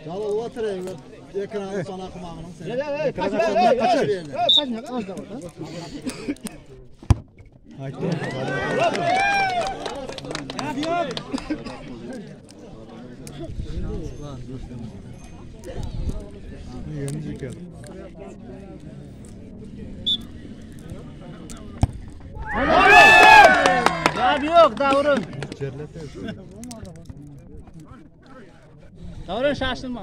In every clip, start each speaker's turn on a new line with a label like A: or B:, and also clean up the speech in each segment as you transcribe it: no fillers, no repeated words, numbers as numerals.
A: Jalol oturayım. Ekranı sana kumağının seni.
B: Gap yo'q, Davron. Davron şaşırma.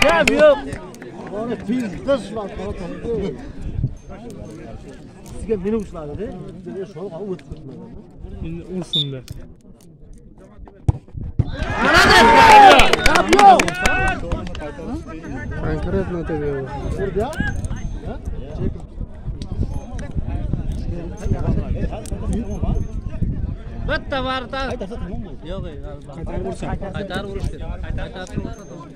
B: Gap yo'q.
A: Sizga meni ushladi-da. Sho'rg'a o'tib ketmadi.
C: Endi ursin-da.
A: Gap yo'q.
C: Konkretно тебе.
A: Urdi-ya?
B: Bitta varta. Yo'q, qaytarib ursin. Qaytarib urish kerak. Qaytarib ursa tamom.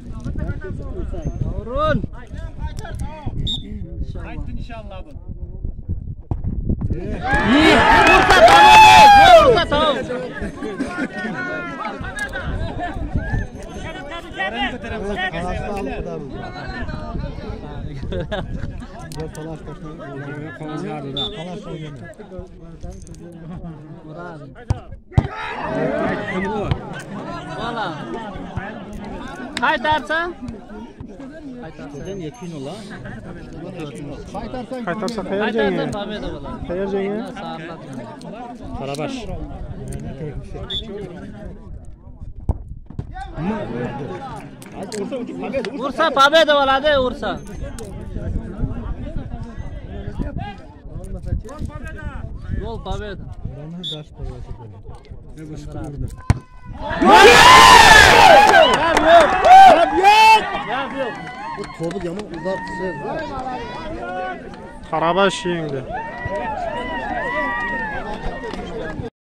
B: Davron.
D: Qaytdi inshaalloh bu.
B: Ursa tamom, ursa tamom. Qaytarsa?
C: Qaytarsa qayer jangi? Qayer jangi? Qarabash.
B: Ursa победа bo'ladi, ursa. Gol победа. Gap yo'q.
A: Bu to'pi yomon uzatdi.
C: Qarabash yengdi.